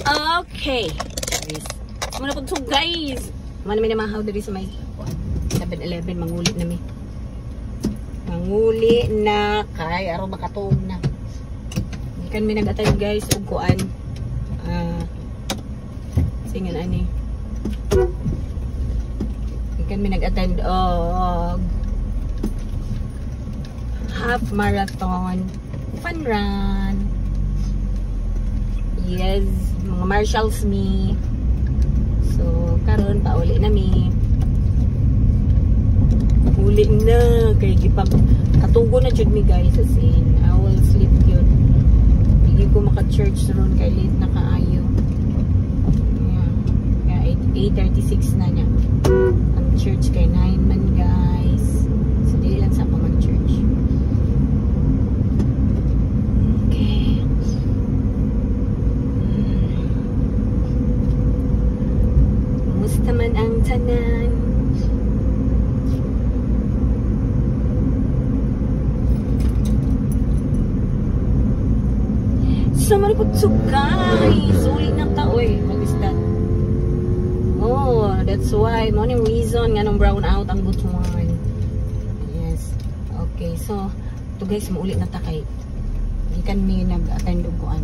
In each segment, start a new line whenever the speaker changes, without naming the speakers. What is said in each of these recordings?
Okay. Guys. Muna po to, guys. Mana may namahaw diri sa may 7-Eleven, manguli na mi. Manguli na kay aron makatuog na. Gikan mi nag-attend, guys, og kuan. Ah. Singan ani. Gikan mi nag-attend og half marathon fun run. Yes, mga marshals mi. So, karon pauli na mi. Uli na kay gipag katugo na jud mi, guys, as in I will sleep yun. Hindi ko maka-church ron kay late na kaayo. Yeah. Kaya 8:36 na niya. Ang church kay 9 man, guys. So dili lang sa ako mag-church. Okay. Kumusta man ang tanan? So, maripot, so guys, uli na ta, oy. What is that? Oh, that's why, mo ni reason nga nung brown out ang Butuan. Yes. Okay, so, to guys, muuli na ta kay gikan mi nag-attend og kuan.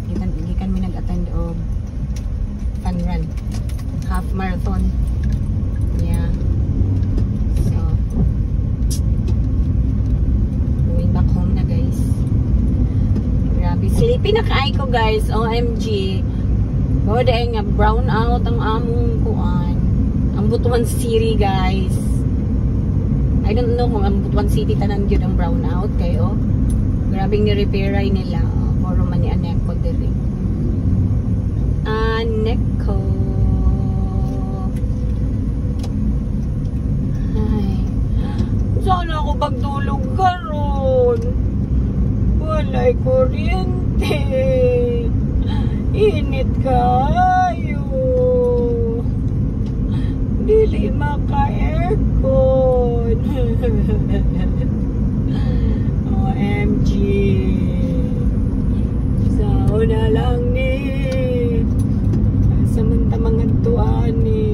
Gikan mi nag-attend og fun run. Half marathon. Yeah. So, going back home na, guys. Grabe, sleepy na kaay ko, guys. OMG. Bawad ay nga brown out ang among kuan. Ang Butuan City, guys. I don't know kung ang Butuan City tanan gyud ang brown out kayo. Grabing ni-repairay nila. Moro man ni Aneco diri. Aneco. Ay. Sana ako pagtulog karon. Walay kuryente. Init kayo. Dili maka-aircon. OMG. Sao na lang ni. Sa man ta mga tuani.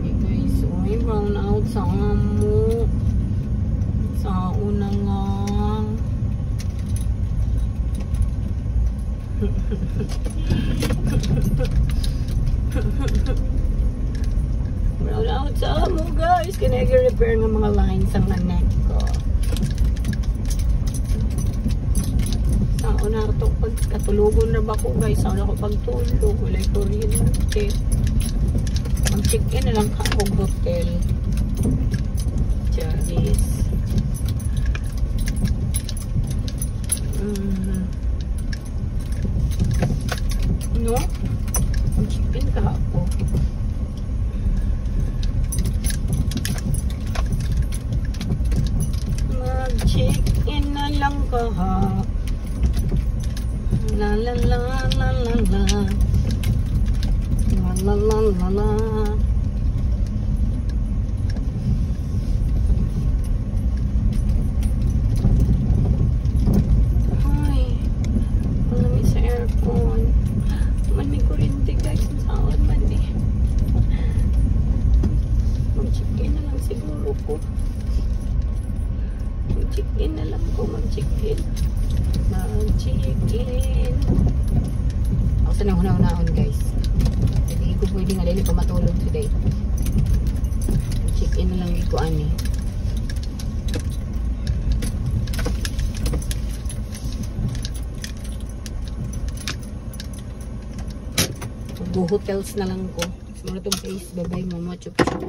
Okay guys, oy, brown out sa amo. Sa una lang. Brown out sa amo, guys. Kaya repair ng mga lines ang neck ko. Sa una to pag katulugon na ba ko, guys. Sa una ko pagtulog. Walay kuryente. Mag-check-in na lang ka og hotel. Charis. No? Mag-check-in ka ako. Mag-check-in na lang ka ha. La la la la la la. La la la la la. Ay, ang lamig sa aircon. Man may kuryente, guys. Masawad man eh. Mag-check-in na lang siguro ko. Mag-check-in na lang ko. Mag-check-in. Mag-check-in. Ako sa nang huna-hunaon, guys. Hindi ko pwede nga dili ko matulog today. Mag-check-in na lang ko ani. Go hotels na lang ko. Muna itong place. Bye-bye, mama. Chup chup.